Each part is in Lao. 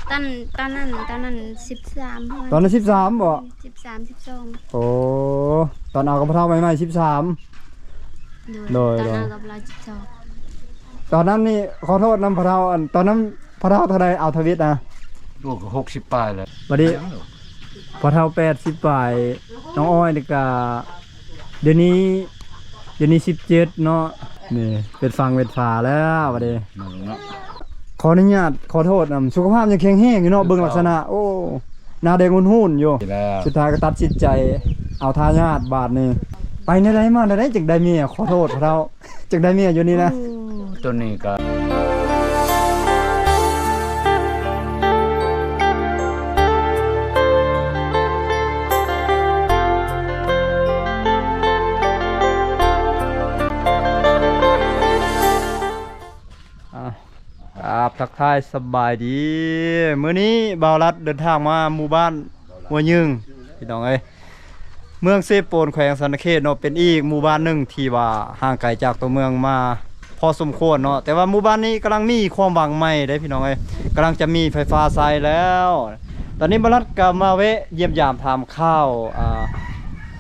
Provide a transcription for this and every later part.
ຕອນ ຕອນນັ້ນ ຕອນນັ້ນສິບສາມ ຕອນນັ້ນສິບສາມບໍ? ສິບສາມ ສິບສອງ ໂອ້ ຕອນເອົາກັບພໍ່ເຖົ້າໃໝ່ໆ ສິບສາມ ໂດຍ ໂດຍ ຕອນເອົາກັບລາວສິບສອງ ຕອນນັ້ນນີ້ ຂໍໂທດນຳພໍ່ເຖົ້າ ອັນ ຕອນນັ້ນພໍ່ເຖົ້າເທົ່າໃດເອົາທຳອິດນະ? ລູກກໍຫົກສິບປາຍແລ້ວ ບັດນີ້ພໍ່ເຖົ້າແປດສິບປາຍ ນ້ອງອ້ອຍນີ້ກະ ດຽວນີ້ ດຽວນີ້ສິບເຈັດເນາະ ນີ້ເປັນຝັ່ງເປັນຝາແລ້ວບັດນີ້ ເນາະ ຂໍອະນຸຍາດ ຂໍໂທດນຳ ສຸຂະພາບຍັງແຂງແຮງຢູ່ເນາະ ເບິ່ງລັກສະນະ ໂອ້ ໜ້າແດງຮຸ່ນໆຢູ່ ສຸດທ້າຍກໍຕັດສິນໃຈເອົາທາຍາດບາດນີ້ ໄປແນວໃດມາແນວໃດຈຶ່ງໄດ້ເມຍ ຂໍໂທດເຖົ້າ ຈັ່ງໄດ້ເມຍຢູ່ນີ້ນະ ໂອ້ ຕົວນີ້ກໍ ອ່າ ຄັບ ທັກທາຍສະບາຍດີ ມື້ນີ້ບ່າວລັດເດີນທາງມາໝູ່ບ້ານ ຫົວຍຶງ ພີ່ນ້ອງເອີຍ ເມືອງເຊໂປນ ແຂວງສະຫວັນນະເຂດເນາະ ເປັນອີກໝູ່ບ້ານໜຶ່ງທີ່ວ່າຫ່າງໄກຈາກຕົວເມືອງມາພໍສົມຄວນເນາະ ແຕ່ວ່າໝູ່ບ້ານນີ້ກຳລັງມີຄວາມຫວັງໃໝ່ເດ້ພີ່ນ້ອງເອີຍ ກຳລັງຈະມີໄຟຟ້າໃຊ້ແລ້ວ ຕອນນີ້ບ່າວລັດກໍມາແວະຢ້ຽມຢາມຖາມຂ່າວ ອ່າ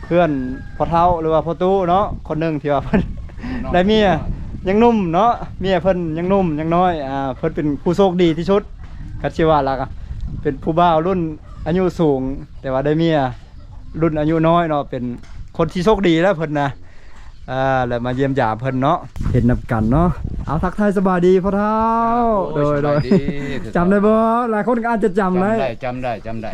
ເພື່ອນພໍ່ເຖົ້າ ຫຼືວ່າພໍ່ຕູ້ເນາະ ຄົນໜຶ່ງທີ່ວ່າເພິ່ນໄດ້ເມຍຍັງໜຸ່ມເນາະ ເມຍເພິ່ນຍັງໜຸ່ມຍັງນ້ອຍ ອ່າ ເພິ່ນເປັນຜູ້ໂຊກດີທີ່ສຸດ ຄັນຊິວ່າລະກະເປັນຜູ້ບ່າວລຸ້ນອາຍຸສູງ ແຕ່ວ່າໄດ້ເມຍລຸ້ນອາຍຸນ້ອຍເນາະ ເປັນຄົນທີ່ໂຊກດີແລ້ວເພິ່ນນະ ອ່າ ແລ້ວມາຢ້ຽມຢາມເພິ່ນເນາະ ເຫັນນຳກັນເນາະ ເອົາ ທັກທາຍສະບາຍດີພໍ່ເຖົ້າ ໂດຍ ໂດຍ ສະບາຍດີ ຈຳໄດ້ບໍ່? ຫຼາຍຄົນກໍອາດຈະຈຳໄດ້ ຈຳໄດ້ ຈຳໄດ້ ຈຳໄດ້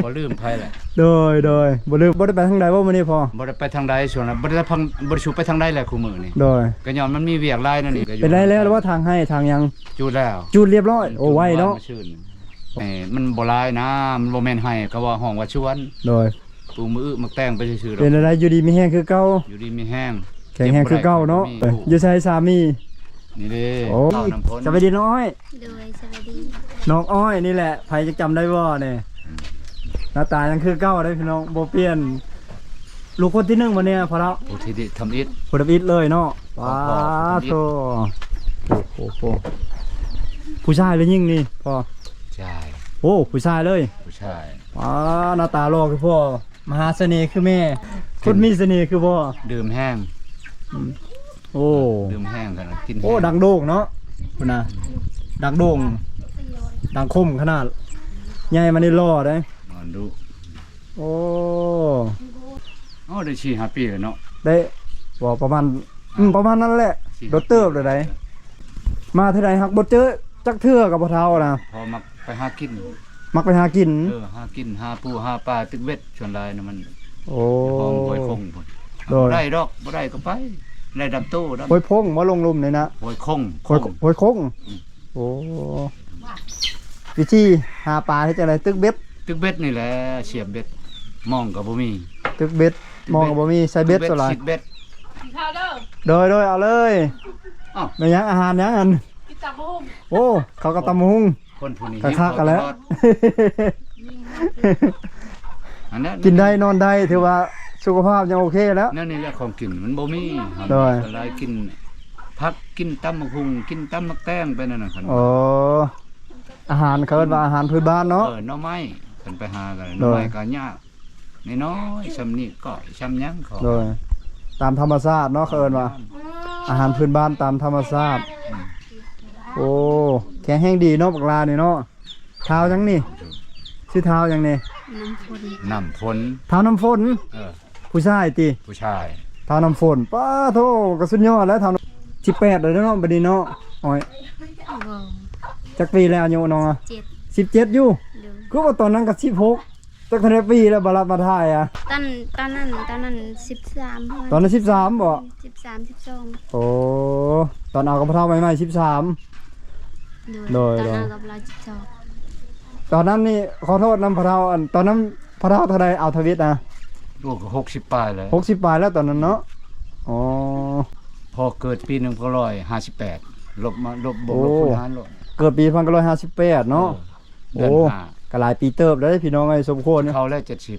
ບໍ່ລືມໃຜແຫຼະ ໂດຍ ໂດຍ ບໍ່ລືມ ບໍ່ໄດ້ໄປທາງໃດບໍ່ມື້ນີ້ພໍ່? ບໍ່ໄດ້ໄປທາງໃດ ຊ່ວງນັ້ນບໍ່ໄດ້ພັງ ບໍ່ໄດ້ສູ່ໄປທາງໃດແຫຼະຄູ່ມື້ນີ້ ໂດຍ ກໍຍ້ອນມັນມີວຽກຫຼາຍແນວນີ້ ກໍຢູ່ ເປັນໄດ້ແລ້ວ ຫຼືວ່າທາງໄຮ່ທາງຫຍັງ? ຈູດແລ້ວ ຈູດລຽບຮ້ອຍ ໂອ້ ໄວເນາະ ມັນບໍ່ຫຼາຍນະ ມັນບໍ່ແມ່ນໄຮ່ ເຂົາວ່າຮ້ອງວ່າສວນ ໂດຍ ປູກໝາກອຶໝາກແຕງໄປຊື່ໆດອກ ເປັນຈັ່ງໃດ ຢູ່ດີມີແຮງຄືເກົ່າ? ຢູ່ດີມີແຮງ ແຂງແຮງຄືເກົ່າເນາະ ຢູ່ໃສສາມີ? ນີ້ເດ້ ໂອ້ ສະບາຍດີນ້ອງອ້ອຍ ໂດຍ ສະບາຍດີ ນ້ອງອ້ອຍນີ້ແຫຼະ ໃຜຈະຈຳໄດ້ບໍ່ນີ້ ໜ້າຕາຍັງຄືເກົ່າເດ້ພີ່ນ້ອງ ບໍ່ປ່ຽນ ລູກຄົນທີໜຶ່ງບໍ່ນີ້ພໍ່ເຖົ້າ? ຜູ້ທີທຳອິດ ຜູ້ທຳອິດເລີຍເນາະ ວ້າໂທ ໂອ້ໂຫ ຜູ້ຊາຍຫຼືຍິງນີ້ພໍ່? ຊາຍ ໂອ້ ຜູ້ຊາຍເລີຍ ຜູ້ຊາຍ ວ້າ ໜ້າຕາຫຼໍ່ຄືພໍ່ ມະຫາສະເໜ່ຄືແມ່ ຄົນມີສະເໜ່ຄືພໍ່ ດື່ມແຮງ ອືມ ໂອ້ ດື່ມແຮງຂະໜາດ ກິນແຮງ ໂອ້ ດັງໂດ່ງເນາະ ພຸ້ນນະ ດັງໂດ່ງ ດັງຄົມຂະໜາດ ໃຫຍ່ມານີ້ຫຼໍ່ເດ້ ຫຼໍ່ດຸ ໂອ້ ເອົາ ໄດ້ສີ່ຫ້າປີແລ້ວເນາະ ໄດ້ ບໍ່ ປະມານ ອືມ ປະມານນັ້ນແຫຼະ ສີ່ຫ້າ ດົນເຕີບແລ້ວໃດ ມາເທື່ອໃດຫາກບໍ່ເຈີຈັກເທື່ອກັບພໍ່ເຖົ້ານະ ພໍ່ມັກໄປຫາກິນ ມັກໄປຫາກິນ ເອີ ຫາກິນ ຫາປູຫາປາ ຕຶກເບັດ ສ່ວນຫຼາຍນະມັນ ໂອ້ ຫ້ອງຫ້ວຍຄົງພຸ້ນ ໂດຍ ບໍ່ໄດ້ດອກ ບໍ່ໄດ້ກໍໄປ ໄດ້ດຳໂຕດຳ ຫ້ວຍຄົງບໍ່ ລົງລຸ່ມນີ້ນະ ຫ້ວຍຄົງ ຫ້ວຍ ໂຄ້ງ ຫ້ວຍຄົງ ອືມ ໂອ້ ວິທີຫາປາເຮັດຈັ່ງໃດ? ຕຶກເບັດ ຕຶກເບັດນີ້ແຫຼະ ສຽບເບັດ ມອງກໍບໍ່ມີ ຕຶກເບັດ ຕຶກເບັດ ມອງກໍບໍ່ມີ ໃສ່ເບັດສ່ວນຫຼາຍ ສິດເບັດ ໂດຍ ໂດຍ ເອົາເລີຍ ອ້າວ ແມ່ນຫຍັງ ອາຫານຫຍັງຫັ້ນ? ກິນຕຳບັກຫຸ່ງ ໂອ້ ເຂົາກໍຕຳບັກຫຸ່ງ ຄົນຜູ້ນີ້ ຄັກໆ ກັນແລ້ວ ອັນນັ້ນ ກິນໄດ້ນອນໄດ້ ຖືວ່າສຸຂະພາບຍັງໂອເຄແລ້ວ ແນວນີ້ແຫຼະຂອງກິນມັນບໍ່ມີ ໂດຍ ສ່ວນຫຼາຍກິນຜັກ ກິນຕຳບັກຫຸ່ງ ກິນຕຳໝາກແຕງໄປນັ້ນນະ ໂອ້ ອາຫານເຂົາເອີ້ນວ່າອາຫານພື້ນບ້ານເນາະ ເອີ ໜໍ່ໄມ້ ເພິ່ນໄປຫາກັນ ໂດຍ ໜໍ່ໄມ້ກໍຍາກ ນ້ອຍໆ ຊ່ຳນີ້ກ້ອຍ ຊ່ຳຫຍັງເຂົາ ໂດຍ ຕາມທຳມະຊາດເນາະ ເຂົາເອີ້ນວ່າ ອາຫານພື້ນບ້ານຕາມທຳມະຊາດ ອືມ ໂອ້ ແຂງແຮງດີເນາະ ບັກຫຼ້ານີ້ເນາະ ທ້າວຫຍັງນີ້? ຊື່ທ້າວຫຍັງນີ້? ນ້ຳຝົນ ນ້ຳຝົນ ທ້າວນ້ຳຝົນ ເອີ ຜູ້ຊາຍຕິ? ຜູ້ຊາຍ ທ້າວນ້ຳຝົນ ປ້າໂທ້ ກໍສຸດຍອດແລ້ວ ທ້າວ ສິບແປດແລ້ວເນາະ ບັດນີ້ເນາະ ອ້ອຍ ບໍ່ ຈັກປີແລ້ວອາຍຸນ້ອງ? ສິບເຈັດ ສິບເຈັດຢູ່ ໂດຍ ຄືວ່າຕອນນັ້ນກໍສິບຫົກ ຈັກເທົ່າໃດປີແລ້ວ ບໍ່ລັດມາຖ່າຍອະ? ຕອນ ຕອນນັ້ນ ຕອນນັ້ນສິບສາມ ຕອນນັ້ນສິບສາມບໍ? ສິບສາມ ສິບສອງ ໂອ້ ຕອນເອົາກັບພໍ່ເຖົ້າໃໝ່ໆ ສິບສາມ ໂດຍ ໂດຍ ຕອນເອົາກັບລາວສິບສອງ ຕອນນັ້ນນີ້ ຂໍໂທດນຳພໍ່ເຖົ້າ ອັນ ຕອນນັ້ນພໍ່ເຖົ້າເທົ່າໃດເອົາທຳອິດນະ? ລູກກໍຫົກສິບປາຍແລ້ວ ຫົກສິບປາຍແລ້ວຕອນນັ້ນເນາະ ອໍ ພໍ່ເກີດປີໜຶ່ງພັນເກົ້າຮ້ອຍຫ້າສິບແປດ ລົບມາ ລົບ ບວກລົບ ໂອ້ ຄູນຫານໂລດ ເກີດປີໜຶ່ງພັນເກົ້າຮ້ອຍຫ້າສິບແປດເນາະ ໂດຍ ໂອ້ ເດືອນຫ້າ ກໍຫຼາຍປີເຕີບເດ້ພີ່ນ້ອງເອີຍ ສົມຄວນ ເຂົ້າແລ້ວເຈັດສິບ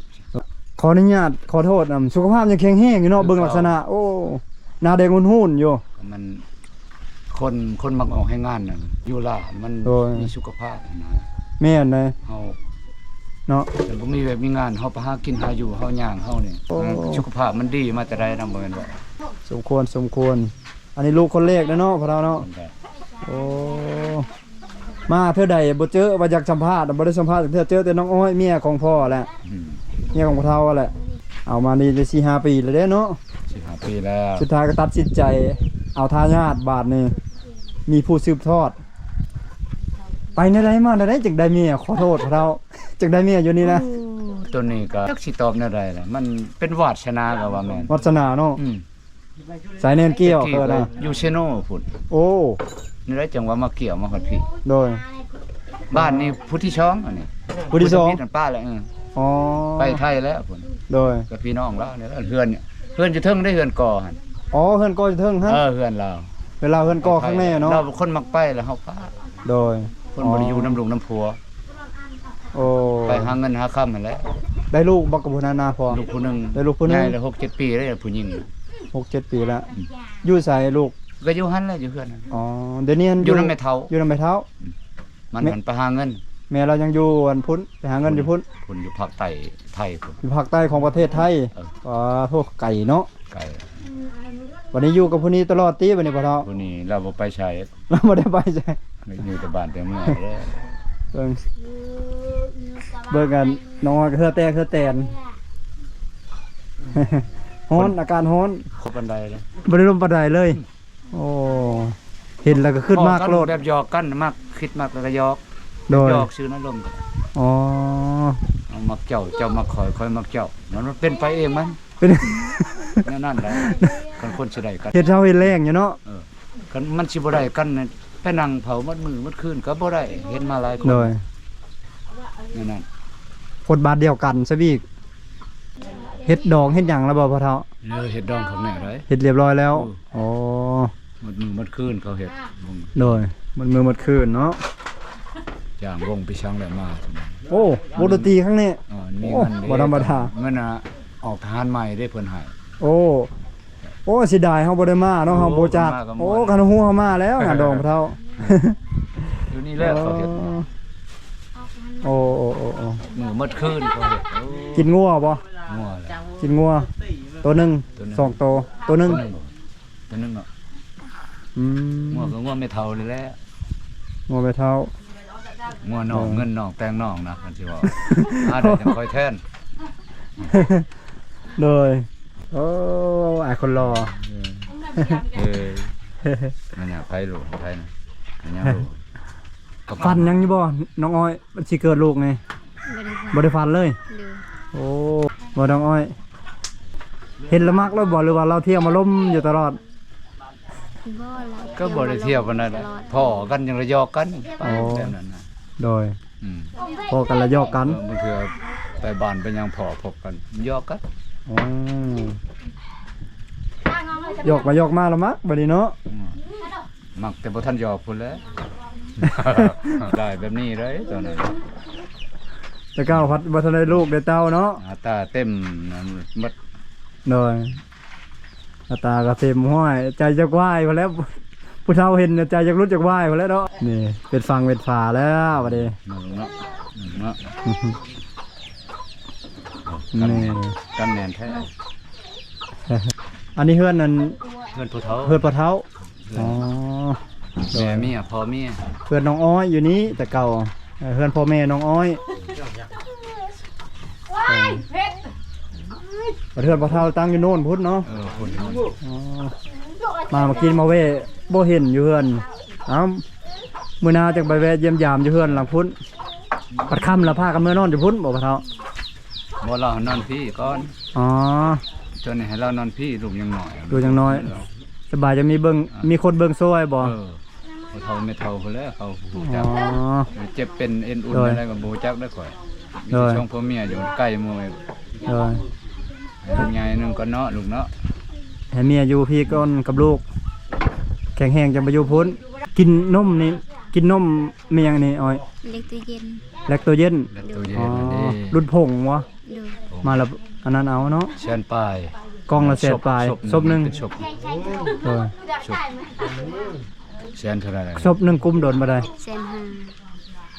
ຂໍອະນຸຍາດຂໍໂທດນຳ ສຸຂະພາບຍັງແຂງແຮງຢູ່ເນາະ ເບິ່ງລັກສະນະ ໂອ້ ໜ້າແດງຮຸ່ນໆຢູ່ ມັນ ຄົນ ຄົນມັກອອກແຮງງານນັ້ນ ຢູ່ລາວມັນ ໂດຍ ມີສຸຂະພາບນະ ແມ່ນເດ້ ເຮົາເນາະ ແຕ່ບໍ່ມີວຽກມີງານ ເຮົາໄປຫາກິນຫາຢູ່ ເຮົາຍ່າງເຮົານີ້ ໂອ້ ສຸຂະພາບມັນດີມາແຕ່ໃດນຳ ບໍ່ແມ່ນບໍ່? ສົມຄວນ ສົມຄວນ. ອັນນີ້ລູກຄົນແລກເດ້ເນາະ ພໍ່ເຖົ້າເນາະ. ຄົນແລກ. ໂອ້ ມາເທື່ອໃດບໍ່ເຈີ ວ່າຢາກສຳພາດ ບໍ່ໄດ້ສຳພາດເທື່ອ ເຈີແຕ່ນ້ອງອ້ອຍ ເມຍຂອງພໍ່ແຫຼະ ອືມ ເມຍຂອງພໍ່ເຖົ້າແຫຼະ. ເອົາມານີ້ໄດ້ສີ່ຫ້າປີແລ້ວເດ້ເນາະ ສີ່ຫ້າປີແລ້ວ. ສຸດທ້າຍກໍຕັດສິນໃຈເອົາທາຍາດບາດນີ້ ມີຜູ້ສືບທອດ. ໄປແນວໃດມາແນວໃດຈຶ່ງໄດ້ເມຍ? ຂໍໂທດພໍ່ເຖົ້າ ຈຶ່ງໄດ້ເມຍຢູ່ນີ້ນະ. ໂອ້ ໂຕນີ້ກໍຈັກຊິຕອບແນວໃດລະ ມັນເປັນວາດສະໜາກໍວ່າແມ່ນ ວາດສະໜາເນາະ. ອືມ ສາຍແນນກ່ຽວ ແຕ່ກີ້ ເອີ້ນນະ ກໍຢູ່ເຊໂນພຸ້ນ. ໂອ້ ນີ້ແຫຼະ ຈັ່ງວ່າມາກ່ຽວມາຮອດພີ້. ໂດຍ ບ້ານນີ້ຜູ້ທີສອງ ອັນນີ້ ຜູ້ທີສອງ ຜູ້ທຳອິດຫັ້ນປ້າແລ້ວ. ເອີ ອໍ ໄປໄທແລ້ວພຸ້ນ. ໂດຍ ກັບພີ່ນ້ອງລາວນີ້ແຫຼະ. ເຮືອນ ເຮືອນຢູ່ເທິງເດ້ ເຮືອນກໍຫັ້ນ. ອໍ ເຮືອນກໍຢູ່ເທິງຫັ້ນ. ເອີ ເຮືອນລາວ ເວລາເຮືອນກໍຂ້າງໃນເນາະ ລາວເປັນຄົນມັກໄປ ແລ້ວເຮົາປ້າ. ໂດຍ ຄົນບໍ່ໄດ້ຢູ່ນຳລູກນຳຜົວ. ອໍ ໂອ້ ໄປຫາເງິນຫາຄຳຫັ້ນແຫຼະ. ໄດ້ລູກບໍ່ກັບຜູ້ນັ້ນນະພໍ່? ລູກຜູ້ໜຶ່ງ ໄດ້ລູກຜູ້ໜຶ່ງ ໃຫຍ່ແລ້ວ ຫົກເຈັດປີແລ້ວ ຜູ້ຍິງ ຫົກເຈັດປີແລ້ວ. ອືມ ຢູ່ໃສລູກ? ກໍຢູ່ຫັ້ນແຫຼະ ຢູ່ເຮືອນຫັ້ນ. ອໍ ດຽວນີ້ຢູ່ນຳແມ່ເຖົ້າ ຢູ່ນຳແມ່ເຖົ້າ. ອືມ ມັນ ແມ່ ຫັ້ນໄປຫາເງິນ. ແມ່ລາວຍັງຢູ່ອັນພຸ້ນ ໄປຫາເງິນຢູ່ພຸ້ນ ພຸ້ນ ຢູ່ພາກໃຕ້ໄທພຸ້ນ ຢູ່ພາກໃຕ້ຂອງປະເທດໄທ. ເອີ ປາໂທ ໄກເນາະ ໄກ. ບັດນີ້ຢູ່ກັບຜູ້ນີ້ຕະຫຼອດຕິ ບັດນີ້ພໍ່ເຖົ້າ? ຜູ້ນີ້ລາວບໍ່ໄປໃສ ລາວບໍ່ໄດ້ໄປໃສ ຢູ່ແຕ່ບ້ານແຕ່ເມືອງເດ້. ເບິ່ງ ເບິ່ງອັນນ້ອງເຫື່ອແຕກເຫື່ອແຕນ ຮ້ອນ ອາກາດຮ້ອນ. ຄົບປານໃດເດ້ ບໍ່ໄດ້ລົມປານໃດເລີຍ. ໂອ້ ເຫັນແລ້ວກໍຄຶດມັກໂລດ ແບບຢອກກັນ ມັກ ຄິດມັກແລ້ວກໍຢອກ. ໂດຍ ຢອກຊື່ນະລົມ. ອໍ ເຮົາມັກເຈົ້າ ເຈົ້າມັກຂ້ອຍ ຂ້ອຍມັກເຈົ້າ ມັນເປັນໄປເອງມັນ ເປັນແນວນັ້ນແຫຼະ. ຄັນຄົນຊິໄດ້ກັນ ເຮັດເຊົາເຮັດແລງຢູ່ເນາະ. ເອີ ຄັນມັນຊິບໍ່ໄດ້ກັນ ໄປນັ່ງເຝົ້າໝົດມື້ໝົດຄືນກໍບໍ່ໄດ້ ເຫັນມາຫຼາຍຄົນ. ໂດຍ ແນວນັ້ນ ຄົນບ້ານດຽວກັນຊະອີກ. ເຮັດດອງເຮັດຫຍັງແລ້ວບໍ່ພໍ່ເຖົ້າ? ເອີ ເຮັດດອງຂ້າງໃນໄດ້ ເຮັດລຽບຮ້ອຍແລ້ວ. ເອີ ອໍ ໝົດມື້ໝົດຄືນເຂົາເຮັດ. ໂດຍ ໝົດມື້ໝົດຄືນເນາະ ຈ້າງວົງໄປສັງແລ້ວມາ. ໂອ້ ວົງດົນຕີຄັ້ງນີ້ ເອີ ມີເງິນເດ້ ບໍ່ທຳມະດາ ເງິນນະ ອອກທະຫານໃໝ່ເດ້ເພິ່ນໃຫ້. ໂອ້ ໂອ້ ເສຍດາຍເຮົາບໍ່ໄດ້ມາເນາະ ເຮົາບໍ່ຈັກ. ໂອ້ ຄັນຮູ້ເຮົາມາແລ້ວງານດອງພໍ່ເຖົ້າ ຢູ່ນີ້ແຫຼະເຂົາເຮັດ. ໂອ້ ໂອ້ ໂອ້ ໂອ້ ມື້ໝົດຄືນເຂົາເຮັດ. ໂອ້ ກິນງົວບໍ່? ງົວແຫຼະ ກິນງົວ ໂຕໜຶ່ງ ໂຕໜຶ່ງ ສອງໂຕ ໂຕໜຶ່ງ ໂຕໜຶ່ງ ໂຕໜຶ່ງເນາະ. ອືມ ງົວກໍງົວແມ່ເຖົ້ານີ້ແຫຼະ ງົວແມ່ເຖົ້າ. ງົວນ້ອງ ເອີ ເງິນນ້ອງແຕ່ງນ້ອງນະ ຄັນຊິເວົ້າ ຫາໄດ້ຈັ່ງຄ່ອຍແທນ. ໂດຍ ໂອ້ ອ້າຍຄົນຫຼໍ່. ເອີ ເອີ ມັນຫຍັງ ໃຜລູກໃຜນະ ມັນຫຍັງລູກ. ຝັນຫຍັງຢູ່ບໍ່ນ້ອງອ້ອຍ ມັນຊິເກີດລູກນີ້? ບໍ່ໄດ້ຝັນ ບໍ່ໄດ້ຝັນເລີຍ. ໂດຍ ໂອ້ ບໍ່ນ້ອງອ້ອຍ ເຫັນລະມັກແລ້ວບໍ່ ຫຼືວ່າລາວທ່ຽວມາລົມຢູ່ຕະຫຼອດ? ບໍ່ລະ ກໍບໍ່ໄດ້ທ່ຽວປານໃດ ຕະຫຼອດ ພໍ້ກັນຈັ່ງລະຢອກກັນ. ອໍ ແບບນັ້ນນະ. ໂດຍ ອືມ ພໍ້ກັນລະຢອກກັນ. ເອີ ບາງເທື່ອໄປບ້ານໄປຫຍັງພໍ້ພົບກັນຢອກກັນ. ອໍ ຢອກໄປຢອກມາລະມັກບາດນີ້ເນາະ. ອືມ ມັກແຕ່ບໍ່ທັນຢອກພຸ້ນແຫຼະ ໄດ້ແບບນີ້ເດ້ຕອນນັ້ນ. ແຕ່ເກົ່າພັດບໍ່ທັນໄດ້ລູກໄດ້ເຕົ້າເນາະ ອາຕາເຕັມນັ້ນໝົດ. ໂດຍ ອາຕາກໍເຕັມ ຫ້ວຍ ໃຈຈະວາຍພຸ້ນແຫຼະ. ຜູ້ເຖົ້າເຫັນໃຈຈະຫຼຸດຈະວາຍພຸ້ນແຫຼະເນາະ. ນີ້ເປັນຝັ່ງເປັນຝາແລ້ວບາດນີ້ ເນາະ ເນາະ ເນາະ. ນີ້ ກັນແໜ້ນແທ້. ອັນນີ້ເຮືອນນັ້ນ ເຮືອນພໍ່ເຖົ້າ ເຮືອນພໍ່ເຖົ້າ. ອໍ ແມ່ເມຍ ພໍ່ເມຍ ເຮືອນນ້ອງອ້ອຍຢູ່ນີ້ແຕ່ເກົ່າ. ເອີ ເຮືອນພໍ່ແມ່ນ້ອງອ້ອຍ. ເອີ ເຮືອນພໍ່ເຖົ້າຕັ້ງຢູ່ໂນ້ນພຸ້ນເນາະ. ເອີ ພຸ້ນ ອໍ ມາ ມາກິນມາແວ່ບໍ່ເຫັນຢູ່ເຮືອນ. ເອົ້າ ມື້ໜ້າຈັ່ງໄປແວ່ຢ້ຽມຢາມຢູ່ເຮືອນຫຼັງພຸ້ນ. ບັດຄ່ຳລະພາກັນເມືອນອນຢູ່ພຸ້ນບໍ່ພໍ່ເຖົ້າ? ບໍ່ ລາວນອນພີ້ກ່ອນ. ອໍ ເຈົ້ານີ້ໃຫ້ລາວນອນພີ້ ລູກຍັງນ້ອຍ ລູກຍັງນ້ອຍ. ສະບາຍ ຈະມີເບິ່ງ ອ່າ ມີຄົນເບິ່ງຊ່ວຍບໍ່? ເອີ ພໍ່ເຖົ້າແມ່ເຖົ້າພຸ້ນແຫຼະ ເຂົາຮູ້ຈັກ. ອໍ ເຈັບເປັນເອັນອຸ່ນ ໂດຍ ແນວໃດກໍບໍ່ຮູ້ຈັກເດ້ຂ້ອຍ. ໂດຍ ມີແຕ່ສອງຜົວເມຍຢູ່ໃກ້ໝູ່. ໂດຍ ໃຫ້ລູກໃຫຍ່ໜຶ່ງກ່ອນເນາະ ລູກເນາະ. ໃຫ້ເມຍຢູ່ພີ້ກ່ອນກັບລູກ ແຂງແຮງຈັ່ງໄປຢູ່ພຸ້ນ. ກິນນົມນີ້ ກິນນົມແມ່ຫຍັງນີ້ອ້ອຍ? ແລັກໂຕເຢັນ ແລັກໂຕເຢັນ. ແລັກໂຕເຢັນ. ອໍ ນັ້ນເດ້ ລຸ້ນຜົງບໍ່? ໂດຍ ມາແລ້ວອັນນັ້ນເອົາເນາະ. ແສນປາຍ ກ່ອງລະແສນປາຍ. ສົບ ສົບໜຶ່ງ ເປັນສົບ. ໂດຍ ສົບ ແສນເທົ່າໃດ? ສົບໜຶ່ງກຸ້ມໂດນປານໃດ? ແສນຫ້າ.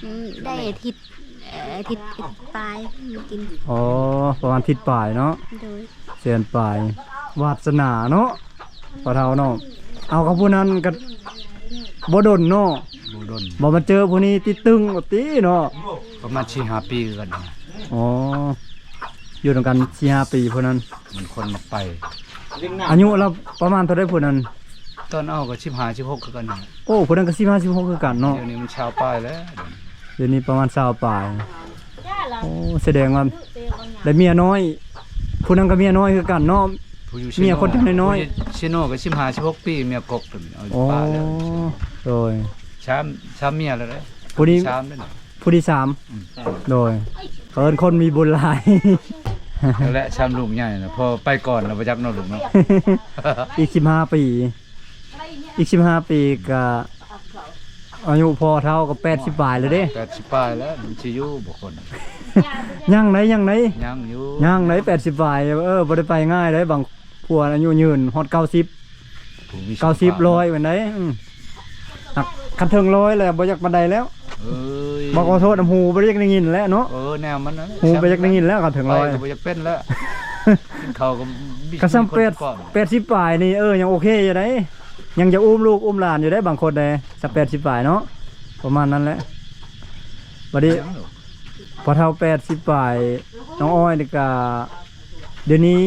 ອືມ ໄດ້ອາທິດ ເອີ ອາທິດປາຍ ກິນ ອໍ ປະມານອາທິດປາຍເນາະ ໂດຍ ແສນປາຍ ວາດສະໜາເນາະ ພໍ່ເຖົ້າເນາະ ເອົາກັບຜູ້ນັ້ນກໍບໍ່ດົນເນາະ ບໍ່ດົນ ບໍ່ມາເຈີຜູ້ນີ້ຕິດຕຶງໂອດຕິເນາະ ປະມານສີ່ຫ້າປີຄືກັນ ອໍ ຢູ່ນຳກັນສີ່ຫ້າປີຜູ້ນັ້ນ ມັນຄົນມັກໄປ ອາຍຸລາວປະມານເທົ່າໃດຜູ້ນັ້ນ? ຕອນເອົາກໍສິບຫ້າ ສິບຫົກຄືກັນ ໂອ້ ຜູ້ນັ້ນກໍສິບຫ້າ ສິບຫົກຄືກັນເນາະ ດຽວນີ້ມັນຊາວປາຍແລ້ວ ດຽວນີ້ປະມານຊາວປາຍ ໂອ້ ສະແດງວ່າໄດ້ເມຍນ້ອຍ ຜູ້ນັ້ນກໍເມຍນ້ອຍຄືກັນເນາະ ຜູ້ຢູ່ເຊໂນ ເມຍຄົນນ້ອຍໆ ຜູ້ຢູ່ເຊໂນກໍສິບຫ້າ ສິບຫົກປີ ເມຍກົກ ໂອ້ ໂດຍ ສາມ ສາມເມຍແລ້ວເດ້ ຜູ້ນີ້ ສາມເດ້ ຜູ້ທີສາມ ອືມ ໂດຍ ເອີ້ນຄົນມີບຸນຫຼາຍ ແລະ ຊ້ຳລູກໃຫຍ່ນະ ພໍໄປກ່ອນລະບໍ່ຈັກເນາະລູກເນາະ ອີກສິບຫ້າປີ ອີກສິບຫ້າປີກະອາຍຸພໍ່ເຖົ້າກໍແປດສິບປາຍແລ້ວເດ້ ແປດສິບປາຍແລ້ວ ມັນຊິຢູ່ບໍ່ຄົນ ຍັງໃດ ຍັງໃດ ຍັງຢູ່ ຍັງໃດ ແປດສິບປາຍ ເອີ ບໍ່ໄດ້ໄປງ່າຍໃດ ບາງ ຜູ້ອາຍຸຍືນຮອດເກົ້າສິບ ຜູ້ມີສຸຂະພາບ ເກົ້າສິບ ຮ້ອຍແມ່ນໃດ ອືມ ຄັນເຖິງຮ້ອຍແລ້ວບໍ່ຢາກປານໃດແລ້ວ ເອີຍ ບອກຂໍໂທດນຳ ຫູບໍ່ຢາກໄດ້ຍິນແລ້ວເນາະ ເອີ ແນວມັນນັ້ນແຫຼະ ຫູບໍ່ຢາກໄດ້ຍິນແລ້ວຄັນເຖິງຮ້ອຍ ໄປກໍບໍ່ຢາກເປັນແລ້ວ ກິນເຂົ້າກໍ ຄັນຊ້ຳແປດ ແປດສິບປາຍນີ້ ເອີ ຍັງໂອເຄຢູ່ໃດ ຍັງຈະອຸ້ມລູກອຸ້ມຫຼານຢູ່ໃດ ບາງຄົນໃດ ຊ້ຳແປດສິບປາຍເນາະ ປະມານນັ້ນແຫຼະ ບັດນີ້ ພໍ່ເຖົ້າແປດສິບປາຍ ນ້ອງອ້ອຍນີ້ກະ ດຽວນີ້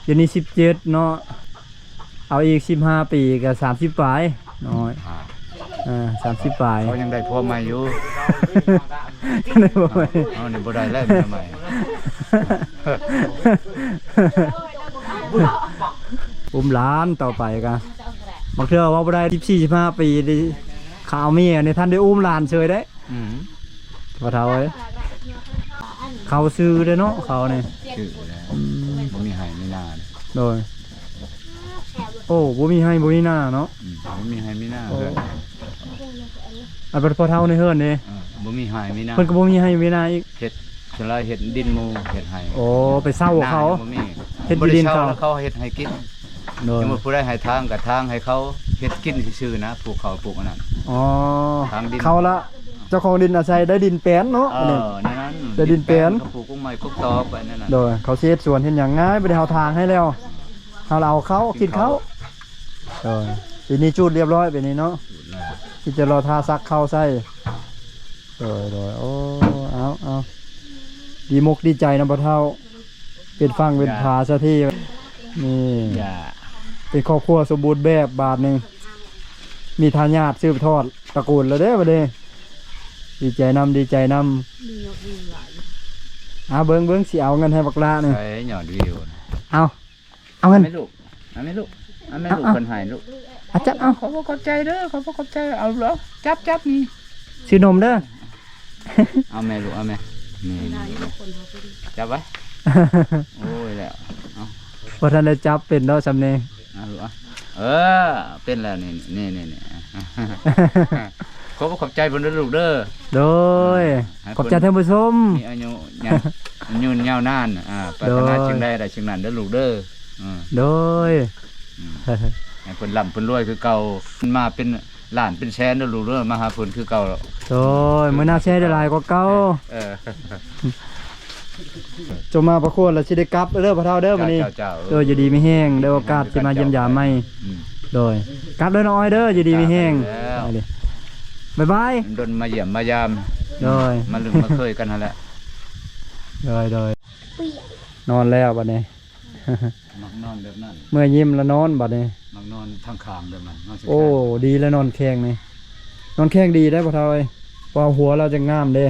ດຽວນີ້ສິບເຈັດເນາະ ເອົາອີກສິບຫ້າປີກະສາມສິບປາຍ ນ້ອງອ້ອຍ ອ່າ ເອີ ສາມສິບປາຍ ເຂົາຍັງໄດ້ຜົວໃໝ່ຢູ່ ໄດ້ຜົວໃໝ່ ເຮົານີ້ບໍ່ໄດ້ແລ້ວເມຍໃໝ່ ອຸ້ມຫຼານຕໍ່ໄປກະ ບາງເທື່ອເວົ້າບໍ່ໄດ້ ສິບສີ່ ສິບຫ້າປີນີ້ ຂ້າເອົາເມຍນີ້ ທັນໄດ້ອຸ້ມຫຼານເສີຍເດ້ ອືມ ພໍ່ເຖົ້າເອີຍ ເຂົາຊື່ເດ້ເນາະ ເຂົານີ້ ຊື່ແລ້ວ ອືມ ບໍ່ມີໄຮ່ມີນາເດ້ ໂດຍ ໂອ້ ບໍ່ມີໄຮ່ບໍ່ມີນາເນາະ ອືມ ບໍ່ມີໄຮ່ມີນາ ໂອ້ ເຮືອນ ອັນພໍ່ເຖົ້າໃນເຮືອນນີ້ ເອີ ບໍ່ມີໄຮ່ມີນາ ເພິ່ນກໍບໍ່ມີໄຮ່ມີນາອີກ ເຮັດ ສ່ວນຫຼາຍເຮັດດິນໝູ່ ເຮັດໄຮ່ ໂອ້ ໄປເຊົ່າເຂົາ ນາບໍ່ມີ ເຮັດທີ່ດິນເຂົາ ບໍ່ໄດ້ເຊົ່າ ເຂົາເຮັດໃຫ້ກິນ ໂດຍ ສົມມຸດຜູ້ໃດໃຫ້ທາງກໍທາງໃຫ້ເຂົາເຮັດກິນຊື່ໆນະ ປູກເຂົ້າປູກອັນນັ້ນ ອໍ ທາງດິນ ເຂົາລະ ເຈົ້າຂອງດິນອາໄສໄດ້ດິນແປນເນາະ ເອີ ແນວນັ້ນ ໄດ້ດິນແປນ ເຂົາປູກກົກໄມ້ກົກຕອກໄປນັ້ນນະ ໂດຍ ເຂົາຊິເຮັດສວນເຮັດຫຍັງງ່າຍ ບໍ່ໄດ້ເຮົາທາງໃຫ້ແລ້ວ ເຮົາລະເອົາເຂົ້າກິນເຂົ້າ ໂດຍ ປີນີ້ຈູດລຽບຮ້ອຍ ປີນີ້ເນາະ ຈູດແລ້ວ ມີແຕ່ລໍຖ້າສັກເຂົ້າໃສ່ ໂດຍ ໂດຍ ໂອ້ ເອົາ ເອົາ ດີມົກດີໃຈນຳພໍ່ເຖົ້າ ເປັນຝັ່ງເປັນຜາສາທີ ນີ້ ເປັນຄອບຄົວສົມບູນແບບບາດນີ້ ມີທາຍາດສືບທອດຕະກູນແລ້ວເດ້ບາດນີ້ ດີໃຈນຳ ດີໃຈນຳ ອ່າ ເບິ່ງ ເບິ່ງ ຊິເອົາເງິນໃຫ້ບັກຫຼ້ານີ້ ໃສ່ຍອດວິວ ເອົາ ເອົາເງິນ ເອົາແມ່ລູກ ເອົາແມ່ລູກ ເອົາແມ່ລູກ ເອົາ ເພິ່ນໃຫ້ລູກ ເອົາ ຈັບເອົາ ຂອບອົກຂອບໃຈເດີ ຂອບອົກຂອບໃຈ ເອົາລູກ ເອົາ ຈັບ ຈັບນີ້ ຊື້ນົມເດີ ເອົາແມ່ລູກ ເອົາແມ່ ນີ້ ນີ້ ນີ້ ຈັບໄວ້ ໂອ້ຍ ແລ້ວ ເອົາ ບໍ່ທັນໄດ້ຈັບເປັນດອກຊ່ຳນີ້ ເອົາລູກ ເອົາ ເອີ ເປັນແລ້ວ ນີ້ ນີ້ ນີ້ ນີ້ ຂອບອົກຂອບໃຈເພິ່ນເດີລູກເດີ ໂດຍ ໃຫ້ເພິ່ນ ຂອບໃຈທ່ານຜູ້ຊົມ ມີອາຍຸຍາວ ຍືນຍາວນານ ອ່າ ປາດຖະໜາ ໂດຍ ສິ່ງໃດໄດ້ສິ່ງນັ້ນເດີລູກເດີ ເອີ ໂດຍ ອືມ ໃຫ້ເພິ່ນລ່ຳເພິ່ນລວຍຄືເກົ່າ ມາເປັນລ້ານເປັນແສນເດີລູກເດີ ມາຫາເພິ່ນຄືເກົ່າ ໂດຍ ມື້ໜ້າແຊໄດ້ຫຼາຍກວ່າເກົ່າ ເອີ ຈົງມາປະກວດແລ້ວຊິໄດ້ກັບເດີພໍ່ເຖົ້າເດີ ມື້ນີ້ ເຈົ້າ ເຈົ້າ ເອີ ຢູ່ດີມີແຮງ ໄດ້ໂອກາດຊິມາຢ້ຽມຢາມໃໝ່ ອືມ ໂດຍ ກັບເດີນ້ອງອ້ອຍເດີ ຢູ່ດີມີແຮງ ເຈົ້າ ໄປເລີຍ ບາຍບາຍ ດົນມາຢ້ຽມມາຢາມ ໂດຍ ມາລຶ້ງມາເຄີຍກັນຫັ້ນແຫຼະ ໂດຍ ໂດຍ ນອນແລ້ວບັດນີ້ ມັກນອນແບບນັ້ນ ເມື່ອຍິ້ມແລ້ວນອນບັດນີ້ ມັກນອນທາງຂ້າງແບບນັ້ນ ນອນ ໂອ້ ແຂງ ດີແລ້ວນອນແຂງນີ້ ນອນແຂງດີໄດ໋ພໍ່ເຖົ້າເອີຍ ເພາະວ່າຫົວລາວຈະງາມເດ້